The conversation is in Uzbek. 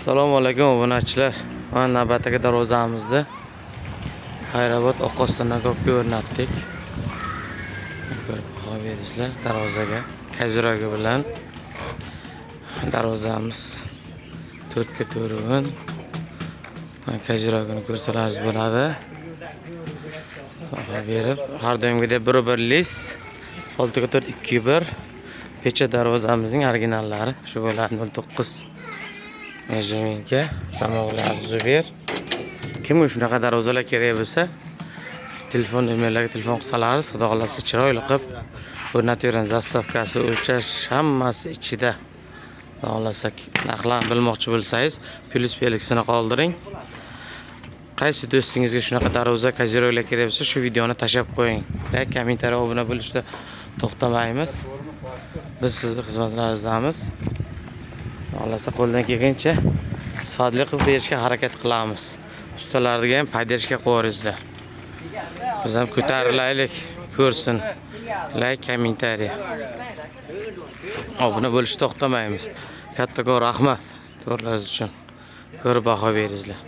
Assalomu alaykum obunachilar. Mana navbatdagi darvozamizni Xayrobod Oqostonga o'rnatdik. Ko'rib baho beringlar darvozaga. Kazirogi bilan darvozamiz 4 ga 4. Mana kazirogini ko'rsalaringiz bo'ladi. Baho berib, har doimgidek 1 lis 6 ga 4 2 1 pecha darvozamizning originallari shu bo'ladi. 09 Нержавейка, samoqlar Zuber. Kimga shunaqa darvozalar kerak bo'lsa, telefon nomerlariga telefon qilsalaringiz, xudo xolasa chiroyli qilib o'rnatib beramiz. Dastavkasi, o'lchash hammasi ichida. Xudo xolasa narxlarni bilmoqchi bo'lsangiz, plyus belgisini qoldiring. Qaysi do'stingizga shunaqa darvoza kaziroylar kerak bo'lsa, shu videoni tashlab qo'ying. Like, kommentariy, obuna bo'lishda to'xtamaymiz. Biz sizni xizmatlaringizdamiz. Xohlasa qo'ldan kelgancha sifatli qilib berishga harakat qilamiz. Ustalarga ham поддержка qo'yaringizlar. Biz ham ko'tarilaylik, ko'rsin. Like, kommentariy. Obuna bo'lishni to'xtamaymiz. Kattakon rahmat to'g'rilaringiz uchun. Ko'rib baho beringizlar.